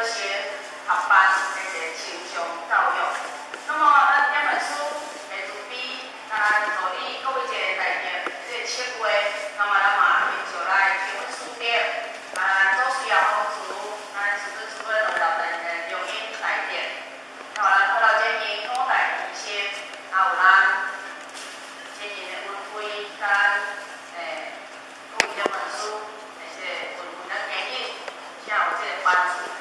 程合班的一个抽象教育。那麼咱點文書的慈悲，咱助理各位這個代志，這個策劃，那麼咱嘛聘請來評分書店，啊，祖師爺公主，咱師尊師本龍老的中英大德，那麼咱看到這間古代醫生，啊有咱前人的文輝，咱各位點文書的這個文輝咱經營，才有這個班次。